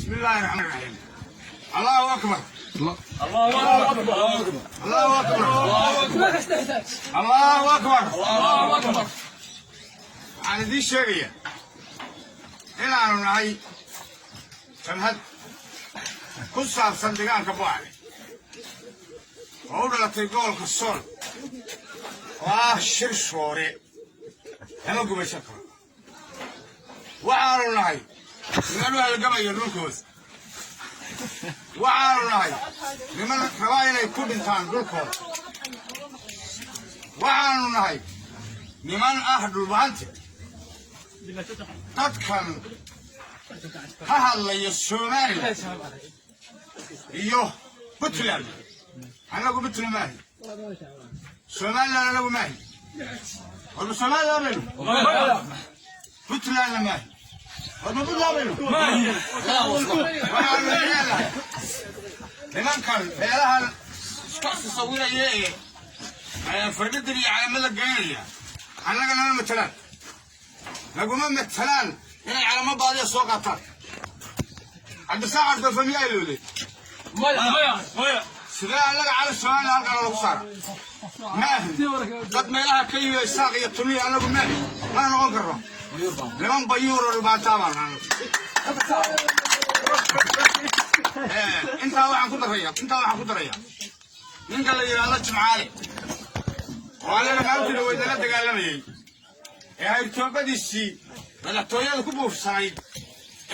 بسم الله الرحمن الرحيم. الله اكبر، الله اكبر، الله اكبر، الله اكبر، الله اكبر. Waxaan idiin sheegaya inaanu nahay jamhad ku saabsan deegaanka Buucale oo u dhalatay gobolka Sool oo ah Shir Shoore lama gumaysan karo. Waxaanu nahay niman u halgamaya dhulkooda. Waxaanu nahay niman rabaa inay ku dhintaan dhulkooda. Waxaanu nahay niman ah Dhulbahante. Dadkan ka hadlaya Somaliland iyo Puntland, annagu Puntland maahi, Somaliland anagu maahi. Warma Somaliland baynu? Puntlandna maahi. Warma Puntland baynu? Waxaanu leenahay nimankan beelahan iska sawiraya ee fardhidan iyo calamada geynaya, annaga nama matalaan, naguma matalaan inay calamo baadiya soo qaataan. Cabdisaaq Cabdifa miyaa ilowday? Sidee annaga cala Soomaaliya halkana lagu saara? Maahi dad meelaha ka yimi, Isaaq iyo Tuniya. Annagu maahi, mana noqon karno. Niman bayuuro dhibaataa baan anagu. Intaa waxaan ku daraya ninka la yidhaahdo Jimcaale oo anaga maalintii dhaweyd nala dagaalamayey ee hayrtoobadiisii madaxtooyada ku buufsanayd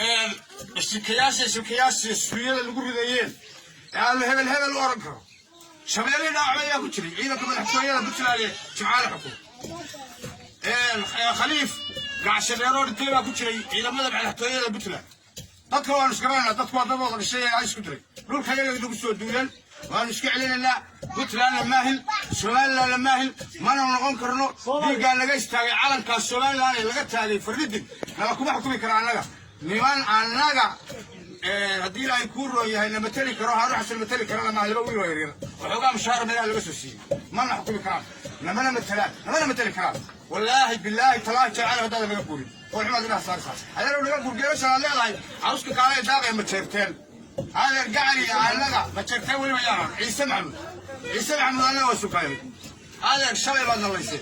ee shikayaasha suuyada lagu ridayeen ee aanu hebel hebel u oran karo. Shabeellihii dhaawacmay ayaa ku jiray ciidanka madaxtooyada Puntland ee Jimcaale xukumo. Khaliif Gacshadeeroo dhintay baa ku jiray ciidamada madaxtooyada Puntland. Dadka waanu iskaranayna. Dadku waa dad wada dhashay ee isku diray. Dhulka yaga nagu soo duulan waanu iska celinaynaa. Puntlandna maahin, Somalilandna maahin, mana noqon karno. Dhiiggaa naga istaagay. Calankaas Somaliland ee laga taagay Farridig nala kuma xukumi kara. Annaga niman annaga haddii Ilaahay kuu roon yahay na mateli karo, Haarun Xasan mateli karana maaha. Laba wiil oo yaryar oo xoogaa mushaara meelaha laga soo siiyey mana xukumi karaan, namana matelaan, namana mateli karaan. Wallaahi, bilaahi, talaahi, jecel haddaada naga guurin oo xumaad inaha saarsaa. Adeer, naga guur. Geelashan aad leedahay cawska kaalay daaqay ma jeerteen. Adeer gacali, annaga ma jeerteen weliba yaaran. Ciise Maxamuud, Ciise Maxamuud, annaga waa sukaayay. Adeer, shalay baad nalaysay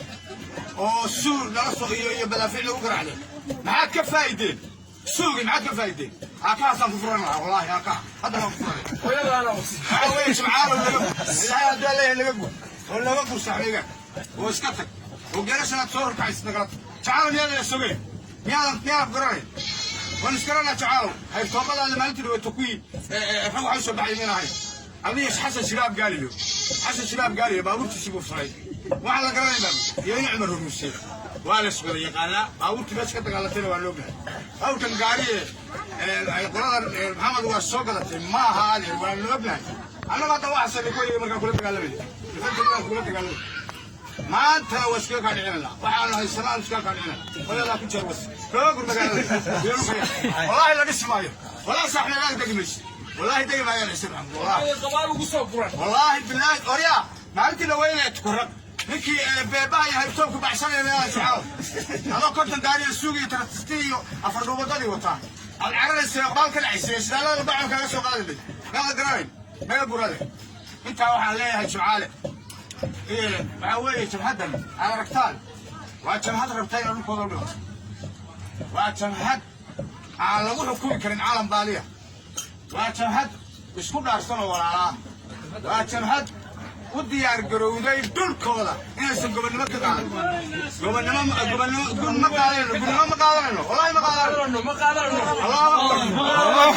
oo suur nala soo iyo balaafiic lagu garaacday. Maxaad ka faa'iideen suugi? Maxaad ka faa'iideen? Haakahaasaan ku furan lahaa, wallaahi haakaha hadda waan ku furanay. Waxaa weeye, Jimcaalo, naga guur. Ilaahay hadduu leeyahay naga guur oo naga guur saxmiga oo iska tag oo geelashanaad soo horkacaysa nagala tag. Jacaalo, miyaadan sogeen? Miyaadan garanayn? Waan iskaranaa. Jacaalow, hayrtoobadaada maalintii dhaweeto kuwii rag waxay soo baxay min ahayn adiga Xasan Shiraab Gaaliyo, Xasan Shiraab Gaaliyo baabuurtiisii buu furay. Waxaan la garanay baabuur iyo in Cumar Hormuuse waa la iswada yaqaanaa. Baabuurtii meesha ka dagaalatayna waa loognahay. Baabuurkan gaariye ay qoladan Maxamed waa soo gadatay ma aha. Adeer, waa loognahay. Annaga hadda waxaasani kuwayga markaan kula dagaalamay infantry kula dagaalamay. Maantana waa iskaga kaa dhicinayna. Waxaanu haysanaa aanu iskaga kaa dhicinayna. Hooyadaa ku jeer was looga gur magaalada. Wallaahi la dhisi maayo. Wallaahi saaxmeegaag degi mayso. Wallaahi degi maayaan, Ciise Maxamuud. Wallaahi, wallaahi, bilaahi. Oryaa, maalintii la weynaya Tukurag ninkii beebaha iyo haybtoobka baxsanaya meelaha Jecaaw adoo 50 gaariyo suugiyo taratisti iyo afar dhuubadadii wataa aad cararaysa, baal ka dhacaysay, shidaalada bacon kaaga soo qaadinay. Meela garanayn meel gurade. Intaa waxaan leeyahay Jimcaale, waxaa weeye jabhaddan aad aragtaan waa jabhad rabta inay dhulkooda u dhimato. Waa jabhad aan lagu xukumi karin calan baaliya. Waa jabhad isku dhaarsan oo walaalaa. Waa jabhad u diyaar garowday dhulkooda inaysan gobonnimo ka qaadan. Gobonnimo, gobonnimo, gun ma qaadanayno, gunnimo ma qaadanayno. Wallahi ma qaadanayno. Allahu akbar.